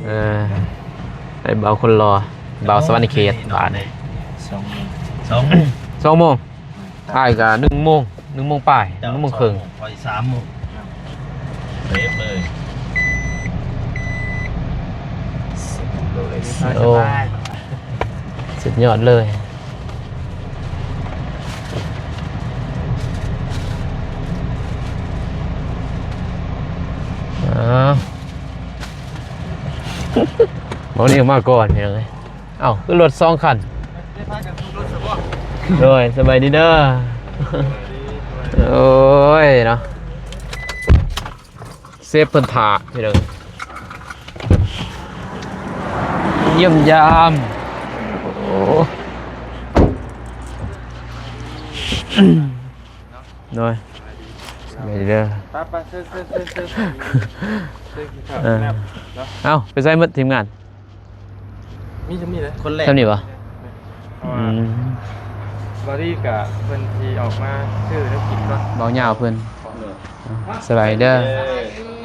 ເອີ ໄອ້ບ່າວຄົນຫຼໍ່ ບ່າວສະຫວັນນະເຂດ ບາດນີ້ ສອງໂມງ ສອງໂມງ ສອງໂມງ ອ້າຍກະໜຶ່ງໂມງ ໜຶ່ງໂມງປາຍ ເຈົ້າ ໜຶ່ງໂມງເຄິ່ງ ຂ້ອຍສາມໂມງ ເປັນເລີຍ ໂອ້ ສະບາຍ ສຸດຍອດເລີຍ ອ້າວ ບໍ່ນີ້ມາກ່ອນ ພີ່ນ້ອງເອີຍ. ເອົ້າ ຄືລົດສອງຄັນ ໂດຍ ສະບາຍດີເດີ ໂອ້ຍເນາະ ເຊຟເພິ່ນຖ້າ ພີ່ນ້ອງ ຢ້ຽມຢາມ ໂອ້ ໂດຍ ສະບາຍດີເດີ ໄປໆ ເຊີນໆໆໆ ເຊີນກິນເຂົ້າ ເອີ ເນາະ ເອົ້າ ໄປໃສໝົດທີມງານ? ມີຊ່ຳນີ້ແຫຼະ ຄົນແລກ ຊ່ຳນີ້ບໍ່? ເພາະວ່າ ອືມ ບາຣີກະເພິ່ນຊິອອກມາຊື້ແນວກິນກ່ອນ ເບົາຍາວເພິ່ນ ສະບາຍດີເດີ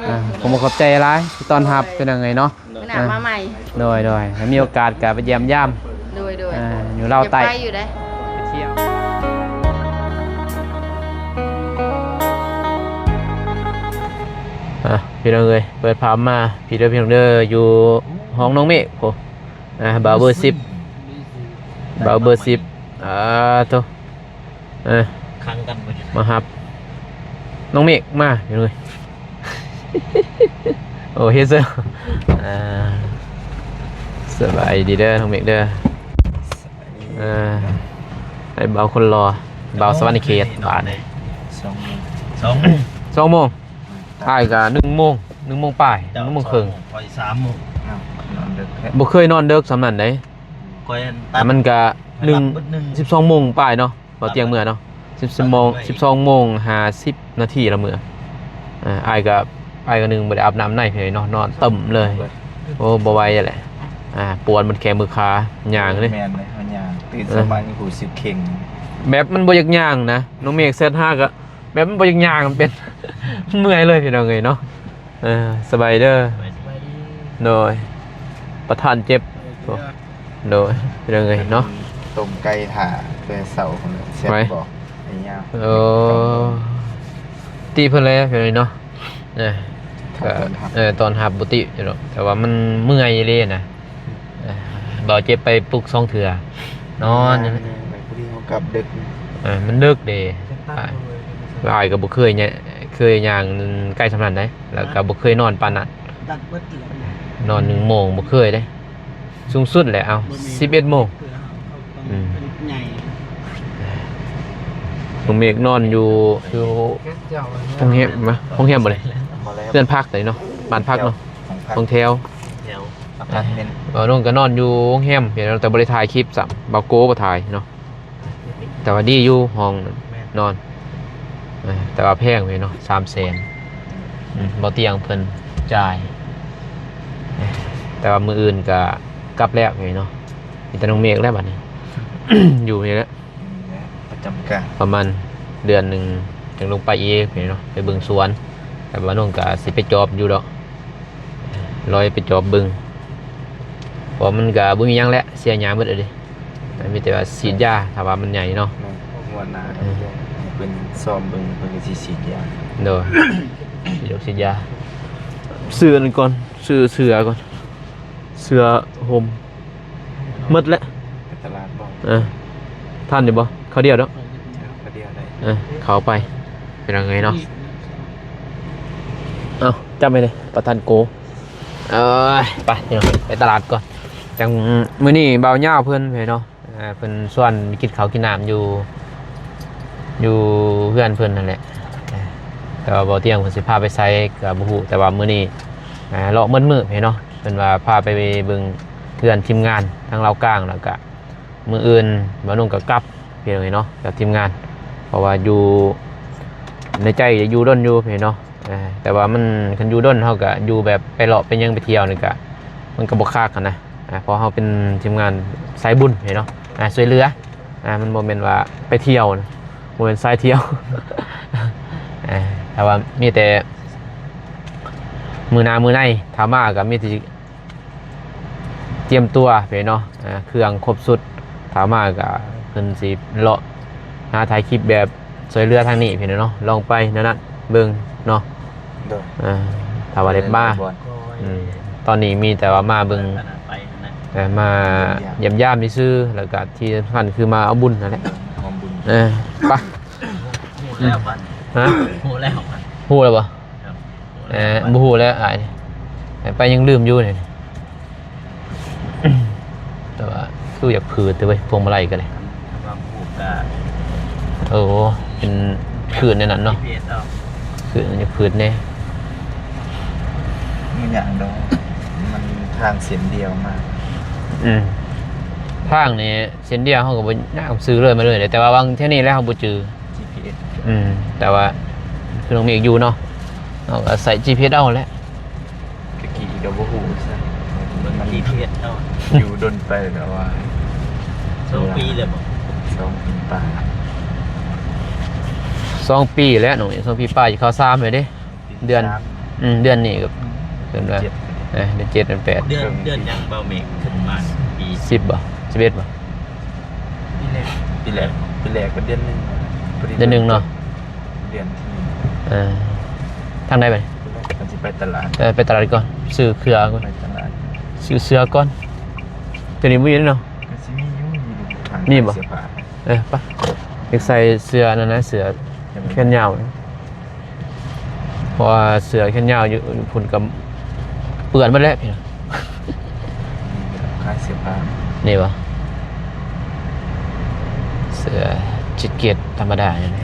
ອ່າ ຂໍຂອບໃຈຫຼາຍທີ່ຕ້ອນຮັບ ເປັນຫຍັງໄງເນາະ ມື້ໜ້າມາໃໝ່ ໂດຍໆ ຖ້າມີໂອກາດກະໄປຢ້ຽມຢາມ ໂດຍໆ ອ່າ ຢູ່ລາວໃຕ້ ຢາກໄປຢູ່ເດ້ ໄປທ່ຽວ ອ່າ ພີ່ນ້ອງເອີຍ ເປີດພາບມາ ພີ່ເດີ ພີ່ນ້ອງເດີ ຢູ່ຫ້ອງນ້ອງເມກພຸ້ນ ອ່າ ບ່າວເບີສິບ ບ່າວເບີສິບ ອ່າ ໂທ້ ເອີ ຂັງກັນ ມາຮັບນ້ອງເມກມາ ພີ່ນ້ອງເອີຍ ໂອ້ ເຮັດເຊີ ອ່າ ສະບາຍດີເດີ ນ້ອງເມກເດີ ອ່າ ໄອ້ບ່າວຄົນຫຼໍ່ ບ່າວສະຫວັນນະເຂດ ບາດນີ້ ສອງໂມງ ສອງໂມງ ສອງໂມງ ອ້າຍກະໜຶ່ງໂມງ ໜຶ່ງໂມງປາຍ ເຈົ້າ ໜຶ່ງໂມງເຄິ່ງ ຂ້ອຍສາມໂມງ ອ້າວ ນອນເດິກແທ້ ບໍ່ເຄີຍນອນເດິກສ່ຳນັ້ນເດ້ ຂ້ອຍ ແຕ່ມັນກະ ໜຶ່ງ ສິບສອງໂມງປາຍເນາະ ບໍ່ຕຽງເມືອເນາະ ສິບ ສິບໂມງ ສິບສອງໂມງຫ້າສິບນາທີລະເມືອ ເອີ ອ້າຍກະ ອ້າຍກະໜຶ່ງບໍ່ໄດ້ອາບນ້ຳໃນເນາະ ນອນຕຶ້ມເລີຍ ໂອ້ ບໍ່ໄຫວແຫຼະ ອ່າ ປວດໝົດແຂ້ງມືຂາ ຍ່າງເລີຍ ແມ່ນເລີຍ ເຮົາຍ່າງ ຕື່ນ ເອີ ສະມານີ້ຮູ້ສຶກເຄັ່ງ ແບບມັນບໍ່ຢາກຍ່າງນະ ນ້ອງເມກແຊັດຫາກະ ແບບມັນບໍ່ຢາກຍ່າງ ມັນເປັນ ເມື່ອຍເລີຍ ພີ່ນ້ອງເອີຍເນາະ ເອີ ສະບາຍເດີ ສະບາຍດີ ໂດຍ ປະທານເຈັບ ໂດຍ ພີ່ນ້ອງເອີຍເນາະ ຕົ້ມໄກ່ຖ້າແຕ່ເຊົ້າພຸ້ນແຫຼະ ແຊບບໍ່ ໄອ້ຍາວ ໂອ້ ຕິເພິ່ນແຫຼະ ພີ່ນ້ອງເນາະ ເອີ ເອີ ຕ້ອນຮັບບໍ່ຕິດອກ ແຕ່ວ່າມັນເມື່ອຍອີ່ຫຼີນະ ເອີ ບ່າວເຈັບໄປປຸກສອງເທື່ອ ນອນ ພໍດີເຮົາກັບເດິກ ເອີ ມັນເດິກເດ້ ອ້າຍກໍບໍ່ເຄີຍ ເຄີຍຍ່າງໄກສ່ຳນັ້ນໃດ ແລ້ວກໍບໍ່ເຄີຍນອນປານນັ້ນ ນອນໜຶ່ງໂມງບໍ່ເຄີຍເດ້ ສູງສຸດແຫຼະ ເອົາ ສິບເອັດໂມງ ອືມ ນ້ອງເມກນອນຢູ່ ຢູ່ໂຮງແຮມ ໂຮງແຮມບໍ່ນີ້ ເຮືອນພັກໃດເນາະ ບ້ານພັກເນາະ ຫ້ອງແຖວ ອາ ບ່າວນົງກໍນອນຢູ່ໂຮງແຮມ ແຕ່ບໍ່ໄດ້ຖ່າຍຄລິບຊ້ຳ ບ່າວໂກບໍ່ຖ່າຍເນາະ ແຕ່ວ່າດີຢູ່ຫ້ອງນອນ ເອີ ແຕ່ວ່າແພງເວີຍເນາະ ສາມແສນ ອືມ ບໍ່ຕຽງເພິ່ນຈ່າຍ ແຕ່ວ່າມື້ອື່ນກໍກັບແລ້ວເວີຍເນາະ ມີແຕ່ນ້ອງເມກແລ້ວບັດນີ້ ຢູ່ນີ້ແຫຼະ ປະຈຳການ ປະມານເດືອນໜຶ່ງຈັ່ງລົງໄປອີກເນາະ ໄປເບິ່ງສວນ ແຕ່ວ່ານ້ອງກໍຊິໄປຈອບຢູ່ດອກ ລອຍໄປຈອບເບິ່ງ ເພາະມັນກໍບໍ່ມີຫຍັງແຫຼະ ເສຍຫຍ້າໝົດເລີຍ ມີແຕ່ວ່າສີດຢາ ຖ້າວ່າມັນໃຫຍ່ເນາະ ງວດໜ້າ ເອີ ເພິ່ນຊ້ອມເບິ່ງ ເພິ່ນກໍຊິສີດຢາ ໂດຍ ສີດຢາ ຊື້ອັນນັ້ນກ່ອນ ຊື້ເສື້ອກ່ອນ ເສື້ອຫົ່ມ ໝົດແລ້ວ ໄປຕະຫຼາດບໍ່? ເອີ ທັນຢູ່ບໍ່? ເຂົ້າດຽວເນາະ ເອີ ເຂົ້າໄປ ເປັນຫຍັງເອີຍເນາະ ເອົ້າ ຈັບໄວ້ເດ້ ປະທານໂກ ເອີຍ ໄປພີ່ນ້ອງ ໄປຕະຫຼາດກ່ອນ ຈັ່ງ ມື້ນີ້ບ່າວຍາວເພິ່ນເນາະ ເອີ ເພິ່ນຊວນໄປກິນເຂົ້າກິນນ້ຳຢູ່ ຢູ່ເຮືອນເພິ່ນຫັ້ນແຫຼະ ເອີ ແຕ່ວ່າບໍ່ຕຽງເພິ່ນຊິພາໄປໃສກໍບໍ່ຮູ້ ແຕ່ວ່າມື້ນີ້ ເອີ ເລາະໝົດມື້ເນາະ ເພິ່ນວ່າພາໄປເບິ່ງເຮືອນທີມງານທາງລາວກາງ ແລ້ວກະມື້ອື່ນບ່າວນຸ່ງກໍກັບ ພີ່ນ້ອງເອີຍເນາະ ກັບທີມງານ ເພາະວ່າຢູ່ ໃນໃຈຢາກຢູ່ດົນຢູ່ ພີ່ນ້ອງເນາະ ເອີ ແຕ່ວ່າມັນ ຄັນຢູ່ດົນເຮົາກໍຢູ່ແບບໄປເລາະໄປຫຍັງໄປທ່ຽວນີ້ກໍ ມັນກໍບໍ່ຄັກຫັ້ນນະ ເພາະເຮົາເປັນທີມງານສາຍບຸນ ພີ່ນ້ອງເນາະ ຊ່ວຍເຫຼືອ ມັນບໍ່ແມ່ນວ່າໄປທ່ຽວນະ ບໍ່ແມ່ນສາຍທ່ຽວ ແຕ່ວ່າມີແຕ່ມື້ໜ້າມື້ໃນ ຖ້າມາກໍມີແຕ່ ຕຽມຕົວໄປເນາະ ອ່າ ເຄື່ອງຄົບຊຸດ ຖ້າມາກໍເພິ່ນຊິເລາະຫາຖ່າຍຄລິບແບບຊ່ວຍເຫຼືອທາງນີ້ພີ່ນ້ອງເນາະ ລອງໄປແນວນັ້ນເບິ່ງເນາະ ໂດຍ ອ່າ ຖ້າວ່າໄດ້ມາ ໄດ້ບ່ອນ ອືມ ຕອນນີ້ມີແຕ່ວ່າມາເບິ່ງ ໄປຫັ້ນນະ ເອີ ມາຢ້ຽມຢາມ ຢ້ຽມຢາມຊື່ໆ ແລ້ວກໍທີ່ສຳຄັນຄືມາເອົາບຸນນັ້ນແຫຼະ ເອົາບຸນ ເອີ ໄປ ຮູ້ແລ້ວບັດ ຮະ ຮູ້ແລ້ວ ຮູ້ແລ້ວບໍ່? ເອີ ບໍ່ຮູ້ແລ້ວອ້າຍ ໄປຍັງລືມຢູ່ນີ້ ແຕ່ວ່າຄືຢາກຜືດເດ້ເວີຍ ພວງມາໄລກໍໄດ້ ວ່າຜູດກະ ໂອ້ ເປັນຄື້ນໃນນັ້ນເນາະ ຈີພີເອັສເອົາ ຄື້ນມັນຢາກຜືດແດ່ ບໍ່ຫຍັງດອກ ມັນທາງເສັ້ນດຽວມາ ອືມ ທາງນີ້ເສັ້ນດຽວ ເຮົາກໍບໍ່ຍາກ ຊື່ເລີຍມາເລີຍ ແຕ່ວ່າວາງແຖວນີ້ແລ້ວເຮົາບໍ່ຈື່ ຈີພີເອັສ ອືມ ແຕ່ວ່າຄືນ້ອງເມກຢູ່ເນາະ ເຮົາກໍໃຊ້ຈີພີເອັສເອົາແຫຼະ ຕະກີ້ກໍບໍ່ຮູ້ຊະ ເບິ່ງ ມັນ ຈີພີເອັສເນາະ ຢູ່ດົນໄປແລ້ວວ່າ ສອງປີແລ້ວບໍ່? ສອງປີປາຍ ສອງປີແລ້ວນ້ອງ ສອງປີປາຍ ຊິເຂົ້າສາມແລ້ວເດ້ ເດືອນ ສາມ ອືມ ເດືອນນີ້ກໍ ອືມ ເດືອນ ເດືອນເຈັດ ເອີ ເດືອນເຈັດ ເດືອນແປດ ເດືອນ ເດືອນຫຍັງ ເບົາເມກ ຂຶ້ນມາປີ ສິບບໍ່? ສິບເອັດບໍ່? ປີແລກ ປີແລກ ປີແລກກໍເດືອນໜຶ່ງ ພໍດີ ເດືອນໜຶ່ງເນາະ ເດືອນທີໜຶ່ງ ເອີ ທາງໃດບັດນີ້? ເພິ່ນຊິໄປຕະຫຼາດ ເອີ ໄປຕະຫຼາດກ່ອນ ຊື້ເຄື່ອກ່ອນ ໄປຕະຫຼາດ ຊື້ເສື້ອກ່ອນ ຕົວນີ້ບໍ່ມີເນາະ ກໍຊິມີຢູ່ ມີຢູ່ທາງ ມີບໍ່? ເສື້ອຜ້າ ເອີ ໄປ ຢາກໃສ່ເສື້ອນັ້ນນະ ເສື້ອແຂນຍາວ ເພາະວ່າເສື້ອແຂນຍາວຢູ່ ຢູ່ພຸ້ນກໍເປື້ອນໝົດແລ້ວພີ່ນ້ອງ ຂາຍເສື້ອຜ້າ ນີ້ບໍ່? ເສື້ອແຈັກເກັດທຳມະດານີ້ແຫຼະ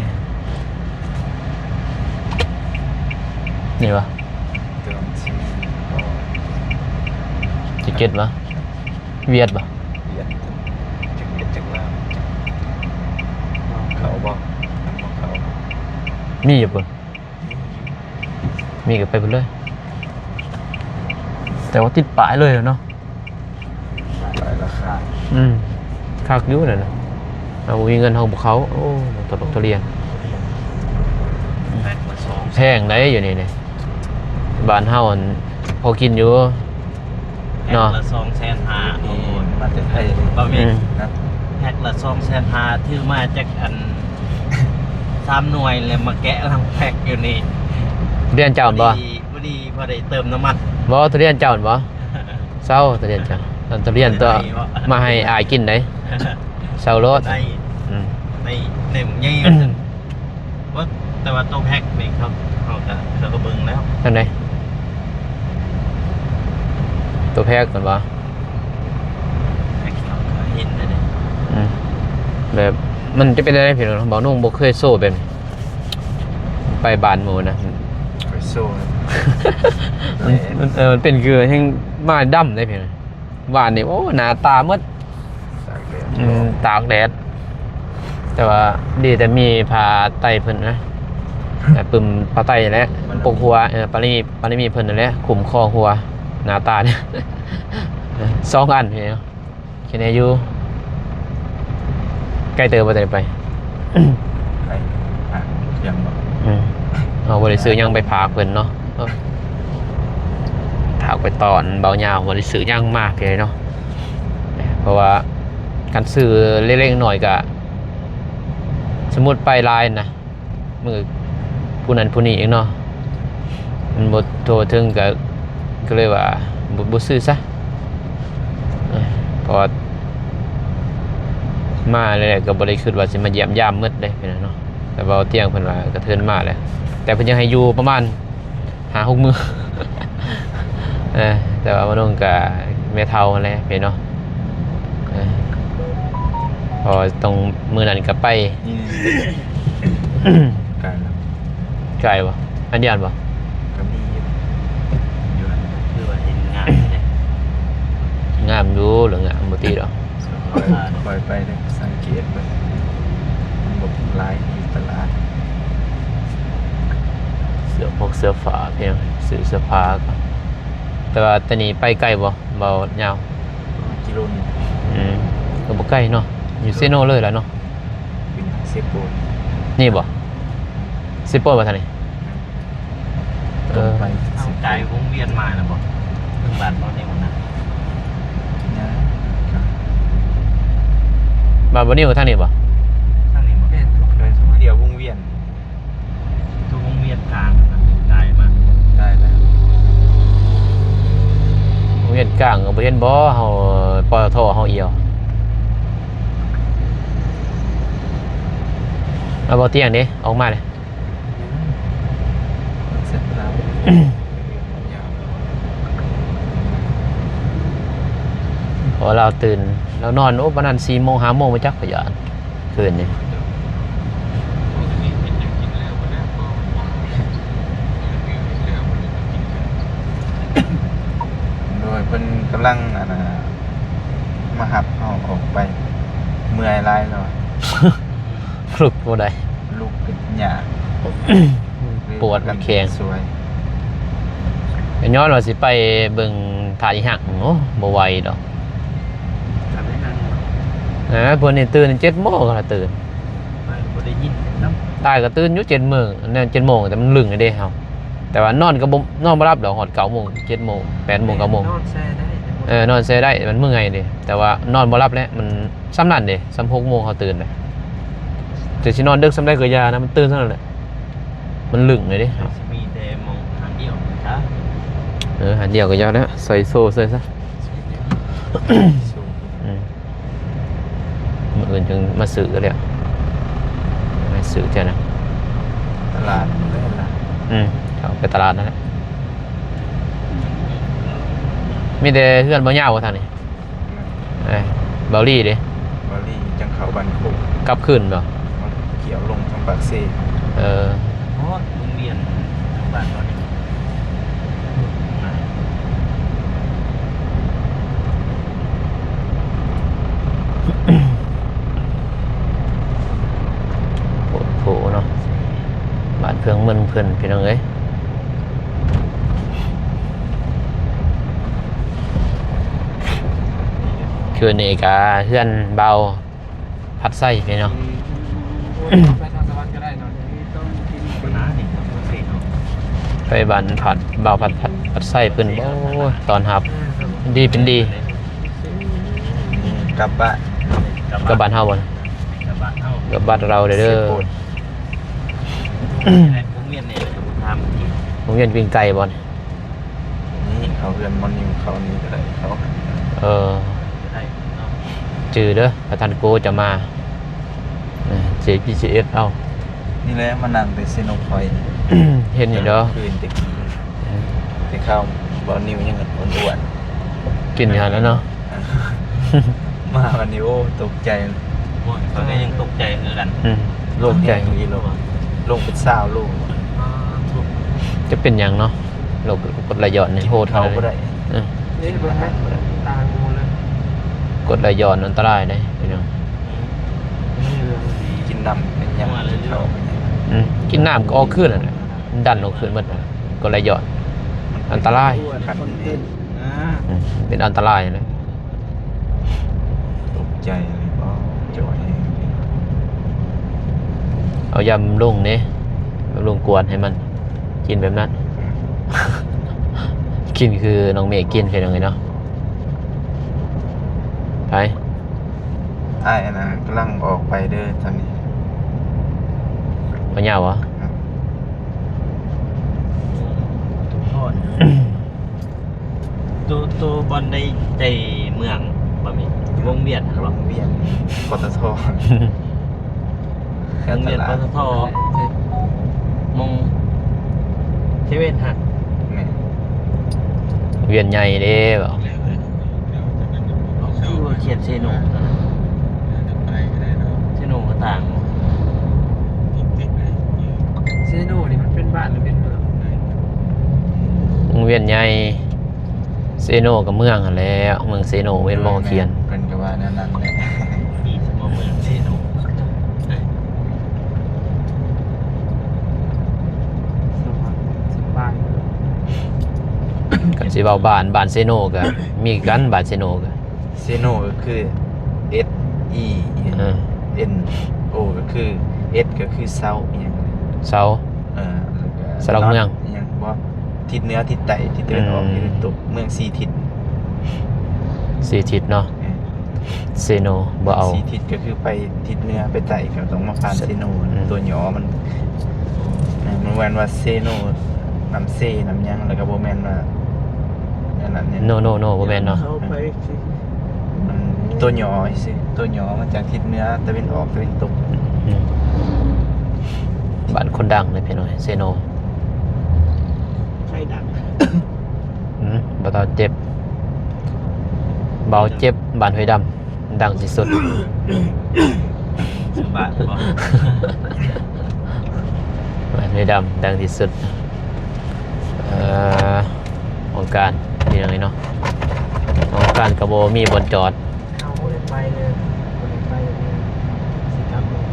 ນີ້ບໍ່? ແຈັກເກັດບໍ່? ຫວຽດບໍ່? ຫວຽດ ຈັກຫວຽດຈັກລາວ ເຂົ້າບໍ່? ເຂົ້າບໍ່? ມີຢູ່ພຸ້ນ ມີກໍໄປພຸ້ນເລີຍ ແຕ່ວ່າຕິດປ້າຍເລີຍເນາະ ປ້າຍລາຄາ ອືມ ຄັກຢູ່ນັ້ນນະ ເຮົາບໍ່ມີເງິນເຮົາບໍ່ເຂົ້າ ໂອ້ ຕະຫຼົກຕະຫຼຽນ ແພັກລະສອງ ແພງໃດ໋ຢູ່ນີ້ນີ້ ບ້ານເຮົາຫັ້ນພໍກິນຢູ່ ເນາະ ແພັກລະສອງແສນຫ້າ ໂອ້ຍ ມາແຕ່ໄທ ບໍ່ມີ ອືມ ແພັກລະສອງແສນຫ້າ ຖືມາຈັກອັນ ສາມໜ່ວຍ ແລ້ວມາແກະຫຼັງແພັກຢູ່ນີ້ ທຸລຽນເຈົ້າຫັ້ນບໍ່? ພໍດີ ພໍດີ ພໍໄດ້ເຕີມນ້ຳມັນ ບໍ່ ທຸລຽນເຈົ້າຫັ້ນບໍ່? ເຊົາ ທຸລຽນເຈົ້າ ອັນທຸລຽນຕົວະ ມາໃຫ້ອ້າຍກິນໄດ໋ ເຊົາໂລດ ໄດ້ ອືມ ໄດ້ ໄດ້ບັກໃຫຍ່ ບໍ່ ແຕ່ວ່າໂຕແພັກນີ້ເຂົາ ເຂົາກໍ ເຂົາກໍເບິ່ງແລ້ວ ຈັ່ງໃດ ໂຕແພັກຫັ້ນບໍ່ ແພັກເຂົາກໍເຫັນແລ້ວເດ້ ອືມ ແບບມັນຈະເປັນຈັ່ງໃດພີ່ນ້ອງ ບ່າວນຸ່ງບໍ່ເຄີຍໂຊແບບນີ້ ໄປບ້ານໝູ່ນະ ໄປໂຊ ມັນ ມັນ ເອີ ມັນເປັນຄືແຮ່ງມາດຳເດ້ພີ່ນ້ອງ ວານນີ້ ໂອ້ ໜ້າຕາໝົດ ຕາກແດດ ອືມ ຕາກແດດ ແຕ່ວ່າດີແຕ່ມີຜ້າໄຕເພິ່ນນະ ປຶ້ມຜ້າໄຕແຫຼະ ປົກຫົວ ເອີ ປາລະມີ ປາລະມີເພິ່ນນັ້ນແຫຼະ ຄຸ້ມຄອງຫົວ ໜ້າຕານີ້ ສອງອັນ ເຫັນແດ່ຢູ່ ໃກ້ເຕີບບໍ່ ແຕ່ໄປ ໄປ ອ່ະ ຍັງບໍ່ ອືມ ເຮົາບໍ່ໄດ້ຊື້ຫຍັງໄປຝາກເພິ່ນເນາະ ເອີ ຝາກໄປຕອນເບົາຍາວ ບໍ່ໄດ້ຊື້ຫຍັງມາເທື່ອເນາະ ເພາະວ່າຄັນຊື້ເລັກໆນ້ອຍໆ ກະ ສົມມຸດໄປຫຼາຍນະ ມື້ຜູ້ນັ້ນຜູ້ນີ້ອີກເນາະ ມັນບໍ່ທົ່ວເຖິງ ກະ ກໍເລີຍວ່າ ບໍ່ ບໍ່ຊື້ຊະ ເອີ ເພາະວ່າມາແລ້ວກໍບໍ່ໄດ້ຄິດວ່າຊິມາຢ້ຽມຢາມໝົດເດ້ ພີ່ນ້ອງເນາະ ແຕ່ເວົ້າຕຽງເພິ່ນວ່າກະເທີນມາແລ້ວ ແຕ່ເພິ່ນຍັງໃຫ້ຢູ່ປະມານ ຫ້າຫົກມື້ ເອີ ແຕ່ວ່າມາລົງກະແມ່ເຖົ້າຫັ້ນແຫຼະພີ່ນ້ອງເນາະ ເອີ ເພາະວ່າຕ້ອງ ມື້ນັ້ນກະໄປ ນີ້ ໃກ້ແລ້ວ ໃກ້ບໍ່? ອັນຍາດບໍ່? ກໍມີຢູ່ ຢູ່ຫັ້ນ ຄືວ່າເຫັນງາມເດ້ ງາມຢູ່ ຫຼືງາມບໍ່ຕິດອກ ຂ້ອຍ ຂ້ອຍໄປເດ້ ສັງເກດເບິ່ງ ມັນບໍ່ຫຼາຍຢູ່ຕະຫຼາດ ເສື້ອ ພວກເສື້ອຜ້າພຽງ ຊື້ເສື້ອຜ້າກ່ອນ ແຕ່ວ່າແຕ່ນີ້ໄປໄກບໍ່ ເບົາຍາວ? ປະມານກິໂລໜຶ່ງ ອືມ ກໍບໍ່ໄກເນາະ ຢູ່ເຊໂນເລີຍລະເນາະ ຂຶ້ນທາງເຊໂປນ ນີ້ບໍ່? ເຊໂປນບໍ່ທາງນີ້? ແມ່ນ ເອີ ຕົງໄປ ເຮົາກາຍວົງວຽນມານະບໍ່? ເຖິງບ້ານເຮົານີ້ບໍ່ນະ? ຍັ ບ້ານບໍ່ນິວທາງນີ້ບໍ່? ທາງນີ້ບໍ່? ແມ່ນ ເດີນເຂົ້າມາລ້ຽວວົງວຽນ ຢູ່ວົງວຽນກາງນະ ກາຍມາ ກາຍແລ້ວ ວົງວຽນກາງກໍບໍ່ເຫັນບໍ່? ເຮົາ ປຕທ ເຮົາອຽວ ເອົາບໍ່ຕຽງເດ້ ອອກມາເດ້. ເບິ່ງເສັ້ນທາງ ເພາະວ່າລາວຕື່ນ ລາວນອນ ໂອ້ ປານນັ້ນ ສີ່ໂມງ ຫ້າໂມງ ບໍ່ຈັກ ຂ້ອຍຢ້ານ ຄືນນີ້ ໂດຍເພິ່ນກຳລັງ ອັນນ່າ ມາຮັບເຮົາອອກໄປ ເມື່ອຍຫຼາຍແລ້ວ. ລຸກບໍ່ໄດ້ ລຸກກໍຍາກ ປວດມັນແຂງ ສວຍ ກໍຍ້ອນວ່າຊິໄປເບິ່ງທາດອີຫຍັງ ໂອ້ ບໍ່ໄຫວດອກ ທາດອີຫຍັງ ເອີ ເພິ່ນນີ້ຕື່ນເຈັດໂມງ ກໍລະຕື່ນ ໄປບໍ່ໄດ້ຍິນນຳ ຕາຍກໍຕື່ນຢູ່ເຈັດໂມງ ແມ່ນເຈັດໂມງ ແຕ່ມັນລຶ້ງເດ້ເຮົາ ແຕ່ວ່ານອນກໍບໍ່ ນອນບໍ່ຫຼັບດອກ ຮອດເກົ້າໂມງ ເຈັດໂມງ ແປດໂມງ ເກົ້າໂມງ ນອນແຊ່ໄດ້ ເອີ ນອນແຊ່ໄດ້ ມັນເມື່ອຍເດ້ ແຕ່ວ່ານອນບໍ່ຫຼັບແຫຼະ ມັນ ສ່ຳນັ້ນເດ້ ສ່ຳຫົກໂມງເຮົາຕື່ນເດ້ ແຕ່ຊິນອນເດິກສ່ຳໃດກໍຢ່ານະ ມັນຕື່ນສ່ຳນັ້ນແຫຼະ ມັນລຶ້ງເລີຍເດ້ ມີແຕ່ໝ່ອງທາງດຽວ ເອີ ທາງດຽວກໍຢ່າແລ້ວ ໃສ່ໂສ້ໃສ່ຊະ ອືມ ມື້ອື່ນຈຶ່ງມາຊື້ແລ້ວ ມາຊື້ເທື່ອນະ ຕະຫຼາດນີ້ແຫຼະ ອືມ ເຂົ້າໄປຕະຫຼາດນັ້ນແຫຼະ ມີແຕ່ເຮືອນບໍ່ຍາວທາງນີ້. ເອີ ເບົາຫຼີເດ້ ເບົາຫຼີຈັ່ງເຂົ້າບ້ານໂຄກ ກັບຄືນບໍ່? ມັນກ່ຽວລົງທາງປາກເຊ ເອີ ຮອດວົງວຽນທາງບ້ານເຮົານີ້ ໂພດໂພເນາະ ບ້ານເພິ່ງເມືອງເພິ່ນ ພີ່ນ້ອງເອີຍ. ຄືນນີ້ກະເຮືອນບ່າວພັດໄຊພີ່ນ້ອງ ອືມ ໄປທາງສະຫວັນກໍໄດ້ເນາະ ໄປບ້ານພັດ ບ່າວພັດ ພັດ ພັດໄຊເພິ່ນ ໂອ້ຍ ຕ້ອນຮັບ ເອີ ດີເປັນດີ ກັບບ້ານ ກັບບ້ານເຮົາບໍ່? ກັບບ້ານເຮົາ ກັບບ້ານເຮົາເດີ ໂຮງຮຽນນີ້ ໂຮງຮຽນປີ້ງໄກ່ບໍ່? ນີ້ເຂົ້າເຮືອນມັນຢູ່ ເຂົ້ານີ້ກໍໄດ້ ເຂົ້າ ເອີ ຈື່ເດີ ຖ້າທ່ານໂກຈະມາ ເອີ ເຈ ພີ ເຈ ເອັສ ເອົາ ນີ້ແຫຼະ ມານັ່ງແຕ່ເຊໂນພອຍ ເຫັນຢູ່ເດີ ຄືນແຕ່ກີ້ ແຕ່ເຂົ້າບ່າວນິວຍັງອ້ວນໆ ກິນຢູ່ຫັ້ນແຫຼະເນາະ. ມາວັນນີ້ ໂອ້ ຕົກໃຈ ໂອ້ຍ ຂ້ອຍກໍຍັງຕົກໃຈຄືກັນ ອືມ ໂລກໃຈ ລົງເປັນຊາວໂລ ຈະເປັນຫຍັງເນາະ ໂລກກົດໄຫຼຍ້ອນນີ້ໂຫດຂະໜາດນີ້ ເອີ ກິນອາຫານບໍ່ໄດ້ ຕາຍໝົດເລີຍ ກົດໄຫຼຍ້ອນອັນຕະລາຍເດ້ພີ່ນ້ອງ ກິນນ້ຳເປັນຫຍັງ ກິນເຂົ້າເປັນຫຍັງ ອືມ ກິນນ້ຳກໍອອກຄືນຫັ້ນແຫຼະ ດັນອອກຄືນໝົດ ກົດໄຫຼຍ້ອນ ອັນຕະລາຍ ຄັນນີ້ ອືມ ເປັນອັນຕະລາຍເລີຍ. ຕົກໃຈເລີຍ ອໍ ຈ່ອຍແຮງ ເອົາຢາບຳລຸງເດ້ ບຳລຸງກວດໃຫ້ມັນ ກິນແບບນັ້ນ ກິນຄືນ້ອງເມກິນ ພີ່ນ້ອງເອີຍເນາະ ໄປ ອ້າຍອັນນັ້ນກຳລັງອອກໄປເດີຕອນນີ້ ບໍ່ຍາວຫວາ? ໂຕ ໂຕບ່ອນໃດໃຈເມືອງບໍ່ມີ ວົງວຽນຫັ້ນບໍ່? ວົງວຽນ ປຕທ ວົງວຽນ ປຕທ ມອງເຊເວັນຫັ້ນ ແມ່ນ ວຽນໃຫຍ່ເດ້ ຄືວ່າຂຽນເຊໂນ ເຊໂນກໍຕ່າງ ເຊໂນນີ້ມັນເປັນບ້ານ ຫຼື ເປັນເມືອງ? ວົງວຽນໃຫຍ່ ເຊໂນກໍເມືອງຫັ້ນແຫຼະ ເມືອງເຊໂນ ເຫັນບໍ່ຂຽນ ເພິ່ນກໍວ່າແນວນັ້ນແຫຼະ ເມືອງເຊໂນ ຄັນຊິເວົ້າບ້ານ ບ້ານເຊໂນກໍມີກັນ ບ້ານເຊໂນກໍ ເຊໂນກໍຄື ເອັສ ອີ ເອີ ເອັນ ໂອ ກໍຄື ເອັສ ກໍຄືເຊົາອີ່ຫຍັງ ເຊົາ ເອີ ແລ້ວກໍ ເຊົາຫຼັກເມືອງ ອີ່ຫຍັງບໍ່ ທິດເໜືອ ທິດໃຕ້ ທິດຕາເວັນອອກ ອືມ ທິດຕາເວັນຕົກ ເມືອງສີ່ທິດ ສີ່ທິດເນາະ ເອີ ເຊໂນ ບໍ່ເອົາ ສີ່ທິດກໍຄືໄປທິດເໜືອໄປໃຕ້ກໍຕ້ອງມາຜ່ານເຊໂນ. ອືມ ຕົວຫຍໍ້ມັນ ມັນແມ່ນວ່າເຊໂນ ນ້ຳເຊ ນ້ຳຫຍັງ ແລ້ວກໍບໍ່ແມ່ນວ່າອັນນັ້ນເດ້. ໂນ ໂນ ໂນ ບໍ່ແມ່ນເນາະ. ເຂົ້າໄປ ອືມ ມັນຕົວຫຍໍ້ຊື່ ຕົວຫຍໍ້ມາຈາກທິດເໜືອ ຕາເວັນອອກ ຕາເວັນຕົກ. ອືມ ບ້ານຄົນດັງເລີຍພີ່ນ້ອງ ເຊໂນ ໃຜດັງ? ອືມ ບໍ່ເຕົາເຈັບ ເບົາເຈັບ ບ້ານຫ້ວຍດຳ ດັງທີ່ສຸດ. ສະບາຍບໍ່? ແມ່ນ ໃນດຳ ດັງທີ່ສຸດ. ເອີ ຫ້ອງການ ເປັນຫຍັງເນາະ? ຫ້ອງການກໍບໍ່ມີບ່ອນຈອດ. ເຮົາບໍ່ໄດ້ໄປເລີຍ ບໍ່ໄດ້ໄປເລີຍ ຊິກັບລົງ.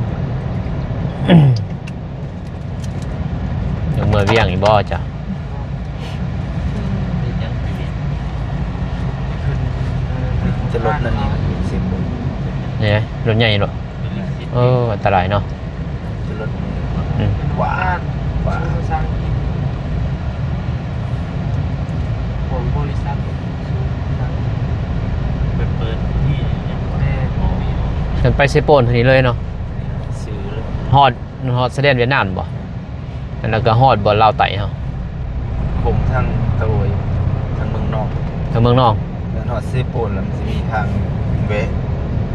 ຍັງເມືອວຽງອີກບໍ່ຈະ? ຈະລົດນັ້ນນີ້ ເນາະ ລົດໃຫຍ່ເນາະ. ເອີ ອັນຕະລາຍເນາະ. ຈະລົດ ອືມ ວ້າ ວ້າ ຂອງບໍລິສັດ ໄປເປີດທີ່ຫຍັງ ແມ່ນ ອໍ ຄັນໄປເຊໂປນເທົ່ານີ້ເລີຍເນາະ. ຊື່ ຮອດ ຮອດຊາຍແດນຫວຽດນາມບໍ່? ແມ່ນ ແລ້ວກໍຮອດບ່ອນລາວໃຕ້ເຮົາ ໂຄ້ງທາງຕາໂອຍ ທາງເມືອງນອງ ທາງເມືອງນອງ. ແມ່ນ ຮອດເຊໂປນແລ້ວມັນຊິມີທາງແວະ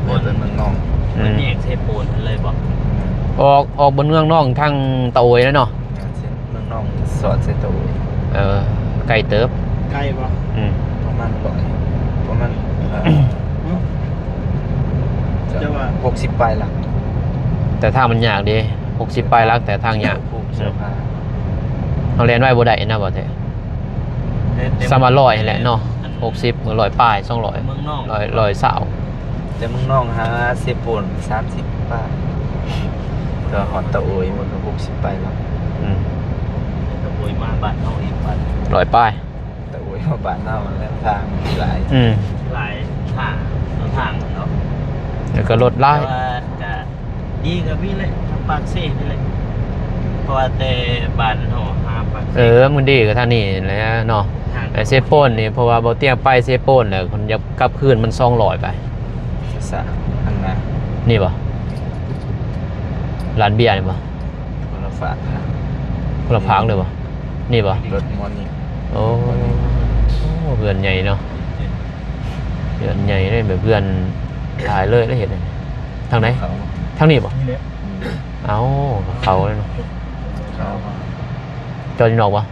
ແວະໄປເມືອງນອງ. ອືມ ມັນແຍກເຊໂປນເລີຍບໍ່? ແມ່ນ ອອກ ອອກບ່ອນເມືອງນອງທາງຕາໂອຍແລ້ວເນາະ. ແມ່ນ ເມືອງນອງສອດໃສ່ໂຕ. ເອີ ໄກເຕີບ. ໄກບໍ່? ອືມ ປະມານຮ້ອຍ ປະມານ ເອີ ຈະວ່າຫົກສິບປາຍຫຼັກ. ແຕ່ທາງມັນຍາກເດ້ ຫົກສິບປາຍຫຼັກ ແຕ່ທາງຍາກ. ເຮົາແລ່ນໄວບໍ່ໄດ້ນະ ບໍ່ແທ້. ສ່ຳວ່າຮ້ອຍຫັ້ນແຫຼະເນາະ ຫົກສິບ ຫຼື ຮ້ອຍປາຍ ສອງຮ້ອຍ ເມືອງນອກ ຮ້ອຍ ຮ້ອຍຊາວ. ແຕ່ເມືອງນອງຫາເຊໂປນສາມສິບປາຍ ແຕ່ວ່າຮອດຕາໂອຍມັນກໍຫົກສິບປາຍແລ້ວ. ອືມ ຕາໂອຍມາບ້ານເຮົາອີກ ບ້ານ ຮ້ອຍປາຍ. ຕາໂອຍມາບ້ານເຮົາແລ້ວ ທາງຫຼາຍ. ອືມ ຫຼາຍ ທາງ ທາງເນາະ ແລ້ວກໍລົດຫຼາຍ. ແຕ່ວ່າກະ ດີກໍມີແຫຼະ ທາງປາກເຊນີ້ແຫຼະ ເພາະວ່າແຕ່ບ້ານເຮົາຫາປາກເຊ. ເອີ ມັນດີກໍທາງນີ້ແຫຼະເນາະ. ໄປເຊໂປນນີ້ ເພາະວ່າບໍ່ຕຽງໄປເຊໂປນແລ້ວ ຄັນຢາກກັບຄືນມັນສອງຮ້ອຍປາຍ. ສາ ອັນນະ ນີ້ບໍ່? ຮ້ານເບຍນີ້ບໍ່? ຄົນລະຝາກນະ ຄົນລະຟາກເລີຍບໍ່? ນີ້ບໍ່? ລົດມໍນິ. ໂອ້ ເຮືອນໃຫຍ່ເນາະ ເຮືອນໃຫຍ່ເດ້ ແບບເຮືອນຫຼາຍເລີຍ ແລ້ວເຮັດທາງໃດ? ທາງນີ້ບໍ່? ນີ້ແຫຼະ. ເອົ້າ ເຂົ້າເລີຍເນາະ ເຂົ້າ ຈອດຢູ່ນອກບໍ່?